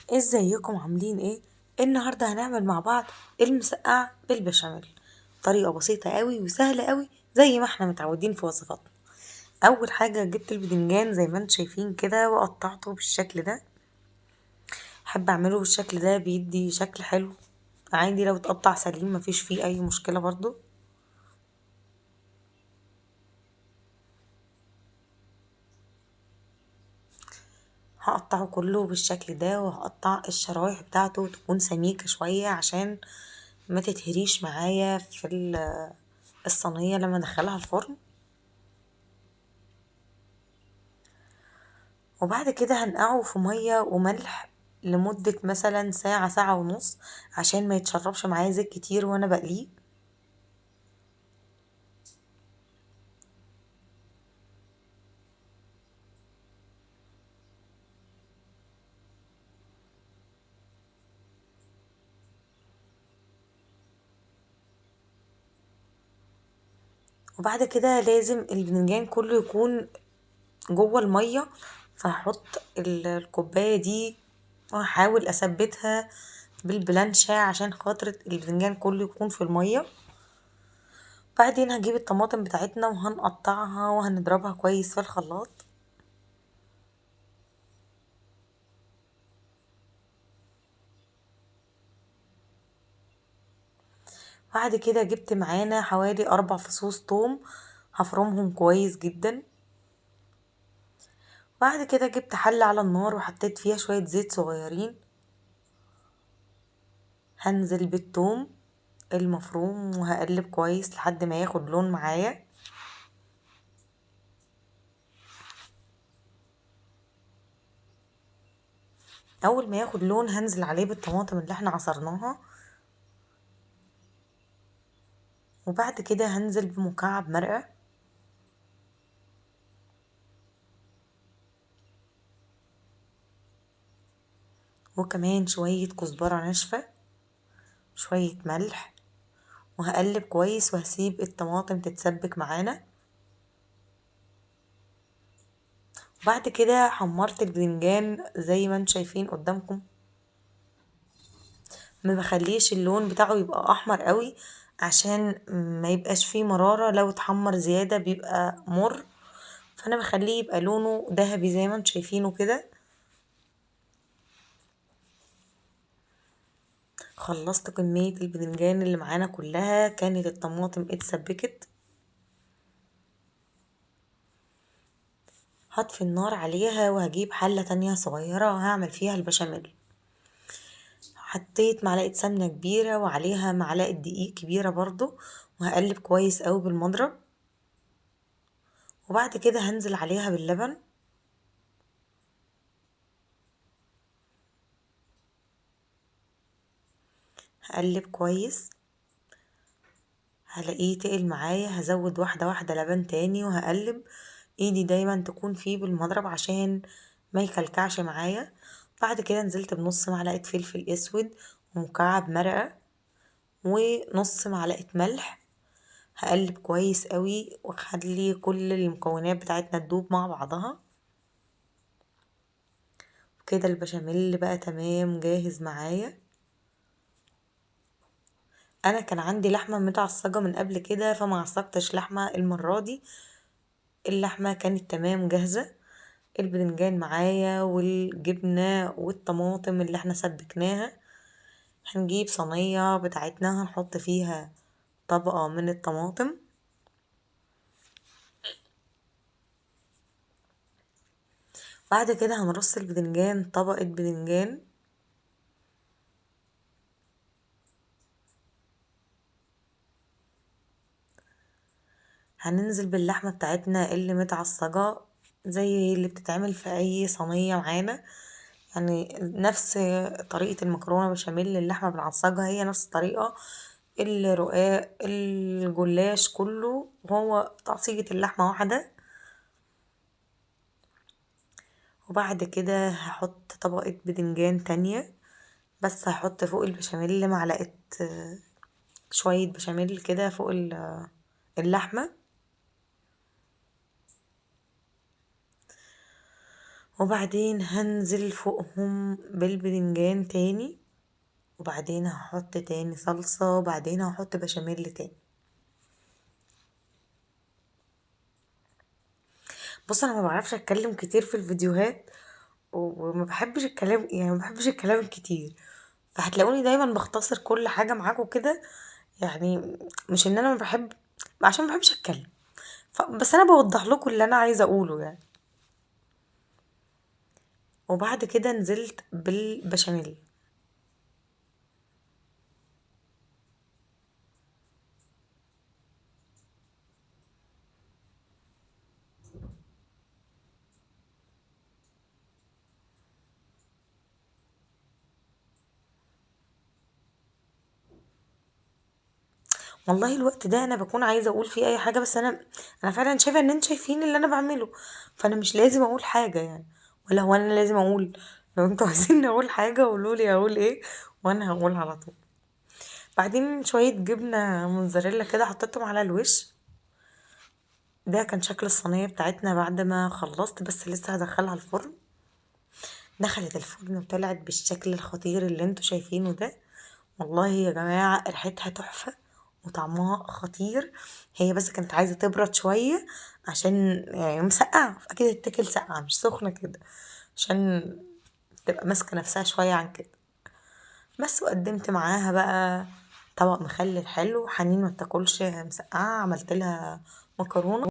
ازيكم عاملين ايه؟ النهارده هنعمل مع بعض المسقعه بالبشاميل، طريقه بسيطة قوي وسهلة قوي زي ما احنا متعودين في وصفاتنا. اول حاجة جبت البدنجان زي ما انتم شايفين كده وقطعته بالشكل ده. احب اعمله بالشكل ده، بيدي شكل حلو. عادي لو اتقطع سليم مفيش فيه اي مشكلة برضو. هقطعه كله بالشكل ده، وهقطع الشرايح بتاعته تكون سميكة شوية عشان ما تتهريش معايا في الصينية لما ادخلها الفرن. وبعد كده هنقعه في مية وملح لمدة مثلا ساعة، ساعة ونص، عشان ما يتشربش معايا زيت كتير وانا بقليه. وبعد كده لازم البدنجان كله يكون جوه المية، فهحط الكوباية دي وهحاول اثبتها بالبلانشا عشان خاطر البدنجان كله يكون في المية. بعدين هجيب الطماطم بتاعتنا وهنقطعها وهنضربها كويس في الخلاط. بعد كده جبت معانا حوالي 4 فصوص توم، هفرمهم كويس جدا. بعد كده جبت حلة على النار وحطيت فيها شوية زيت صغيرين. هنزل بالثوم المفروم وهقلب كويس لحد ما ياخد لون معايا. اول ما ياخد لون هنزل عليه بالطماطم اللي احنا عصرناها. وبعد كده هنزل بمكعب مرقة. وكمان شوية كزبرة ناشفة، شوية ملح، وهقلب كويس وهسيب الطماطم تتسبك معانا. وبعد كده حمرت البدنجان زي ما انتم شايفين قدامكم، ما بخليش اللون بتاعه يبقى احمر قوي عشان ما يبقاش فيه مرارة، لو اتحمر زيادة بيبقى مر، فانا بخليه يبقى لونه ذهبي زي ما انتم شايفينه كده. خلصت كمية البدنجان اللي معانا كلها، كانت الطماطم اتسبكت. هطفي النار عليها وهجيب حلة تانية صغيرة هعمل فيها البشاميل. حطيت معلقة سمنة كبيرة وعليها معلقة دقيق كبيرة برضو، وهقلب كويس قوي بالمضرب. وبعد كده هنزل عليها باللبن. هقلب كويس، هلاقيه تقل معايا هزود واحدة واحدة لبن تاني، وهقلب ايدي دايما تكون فيه بالمضرب عشان ما يكلكعش معايا. بعد كده نزلت بنص معلقة فلفل اسود ومكعب مرقة ونص معلقة ملح. هقلب كويس قوي واخلي كل المكونات بتاعتنا تدوب مع بعضها. كده البشاميل بقى تمام جاهز معايا. انا كان عندي لحمة متعصجة من قبل كده فما عصجتش لحمة المرة دي، اللحمة كانت تمام جاهزة. البدنجان معايا والجبنة والطماطم اللي احنا سبكناها. هنجيب صينية بتاعتنا هنحط فيها طبقة من الطماطم. بعد كده هنرص البدنجان طبقة بدنجان. هننزل باللحمة بتاعتنا اللي متعصجة زي اللي بتتعمل في اي صينية معانا، يعني نفس طريقة المكرونة بشاميل اللحمة بنعصجها هي نفس الطريقة، الرقاق الجلاش كله هو تعصيجة اللحمة واحدة. وبعد كده هحط طبقة بدنجان تانية، بس هحط فوق البشاميل معلقة شوية بشاميل كده فوق اللحمة. وبعدين هنزل فوقهم بالبدنجان تاني، وبعدين هحط تاني صلصة، وبعدين هحط بشاميل تاني. بص انا ما بعرفش اتكلم كتير في الفيديوهات، وما بحبش الكلام، يعني ما بحبش الكلام الكتير، فهتلاقوني دايما بختصر كل حاجة معاكم كده. يعني مش ان انا ما بحب، عشان ما بحبش اتكلم، بس انا بوضح لكم اللي انا عايزة اقوله يعني. وبعد كده نزلت بالبشاميل. والله الوقت ده انا بكون عايزه اقول فيه اي حاجة، بس انا فعلا شايفه ان انتوا شايفين اللي انا بعمله، فانا مش لازم اقول حاجة يعني، ولا هو انا لازم اقول؟ لو انتوا عايزين اقول حاجة قولوا لي اقول ايه وانا هقول على طول. بعدين شوية جبنه موتزاريلا كده حطيتهم على الوش. ده كان شكل الصينية بتاعتنا بعد ما خلصت، بس لسه هدخلها الفرن. دخلت الفرن وطلعت بالشكل الخطير اللي انتوا شايفينه ده. والله يا جماعة ريحتها تحفة وطعمها خطير. هي بس كانت عايزه تبرد شوية عشان يعني مسقعه، فاكيد تتاكل ساقعه مش سخنة كده، عشان تبقى ماسكه نفسها شوية عن كده بس. وقدمت معاها بقى طبق مخلل حلو. حنين ما بتاكلش مسقعه، عملت لها مكرونه.